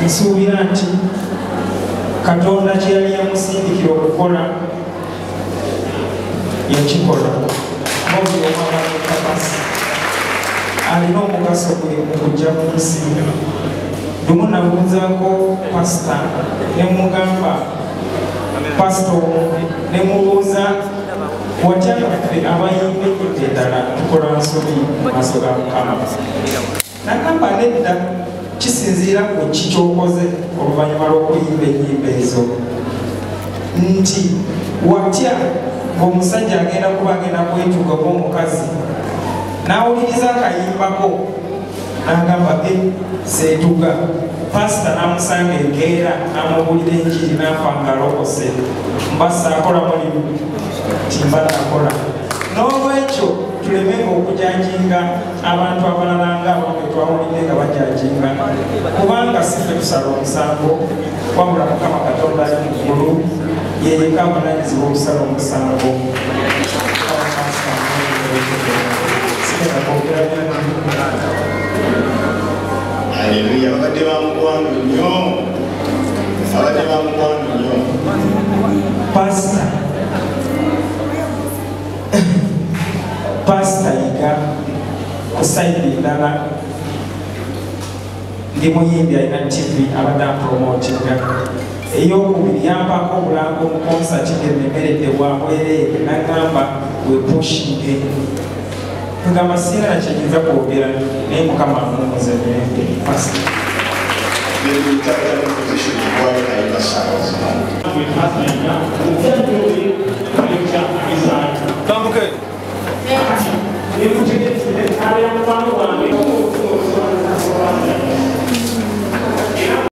Nsuubira nti Katonda kye yali yamusindikira okukola yakikola. Alina omugaso gwe mu kujja mu nsi. Lumu nabuuzaako pasita ne mugamba pasita ne mubuuza watya ffe abayimba ennyimba endala tukola nsobi mu maaso ga Mukama. Nagamba nedda, kisinziira ku ki ky'okoze oluvannyuma lw'okuyimba ennyimba ezo. Nti watya ng'omusajja agenda kuba agenda kwetuga omukazi n'awuliriza akayimbako n'agamba seetuga. Pasita n'amusanga enkeera n'amubuulira enjiri n'afa ng'alokose. Mba saakola mulimu nti mba nakola. N'olwekyo tulemenga okujajinga abantu abalala nga abamu be twawulidde nga bajajinga, kubanga si ffe tusala omusango, wabula Mukama Katonda ali mu ggulu ye yekka avunaanyizibwa okusala omusango. Haleluya. Abadde ba mukwano nnyo, abadde ba mukwano nnyo. Pasita Yiga ku sayidi endala ndi muyimbi alina TV abadde ampromotinga. Eyokubiri yampaako obulango mu konsati ng'emmemeredde bwa bwereere n'agamba weepushinge. Ngamba sirina na kye nnyinza kwogera naye Mukama amuwummuze mirembe. Pasita.